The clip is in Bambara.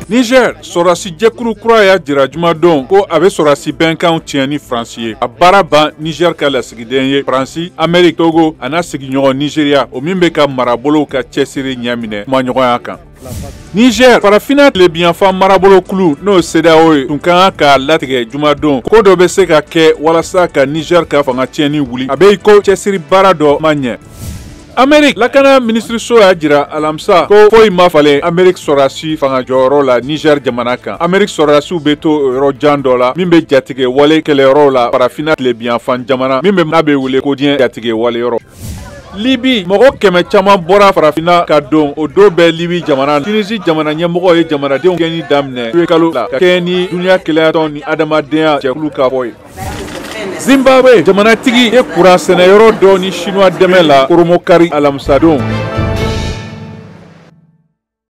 Niger, sɔrɔdasi jɛkulu kura y'a jira jumadon ko a bɛ sɔrɔdasi bɛnkanw tiɲɛ ni Faransi ye. A baara ban Niger ka lasigiden ye Faransi, Amérique, Togo a n'a sigiɲɔgɔn Nigeria, o min bɛ ka marabolow ka cɛsiri ɲɛminɛ kumaɲɔgɔnya kan. Niger, farafinna tilebinyanfan marabolo kulu n'o CEDEAO ye, tun ka kan k'a latigɛ jumadon ko dɔ bɛ se ka kɛ walasa ka Niger ka fanga tiɲɛni wuli. A bɛ i ko cɛsiri baara dɔ ma ɲɛ. Amérique lakana minisiriso y'a jira alamisa ko foyi ma falen Amérique sɔrɔdasi fanga jɔyɔrɔ la Niger jamana kan. Amérique sɔrɔdasiw bɛ to o yɔrɔ jan dɔ la min bɛ jatigɛ wale kɛlɛyɔrɔ la farafinna tilebinyanfan jamana min bɛ n'a bɛ wele ko diɲɛ jatigɛ wale yɔrɔ. Libi, mɔgɔ 100 caman bɔra farafinna ka don o don bɛɛ Libi jamana. Tunisie jamana ɲɛmɔgɔ ye jamanadenw gɛnni daminɛ kalo la ka kɛɲɛ ni dunuya kelenyatɔn ni adamadenya jɛkulu ka fɔ ye. Zimbabwe jamanatigi ye kuran sɛnɛyɔrɔ dɔ ni Chinois dɛmɛ la koromokari alamisadon.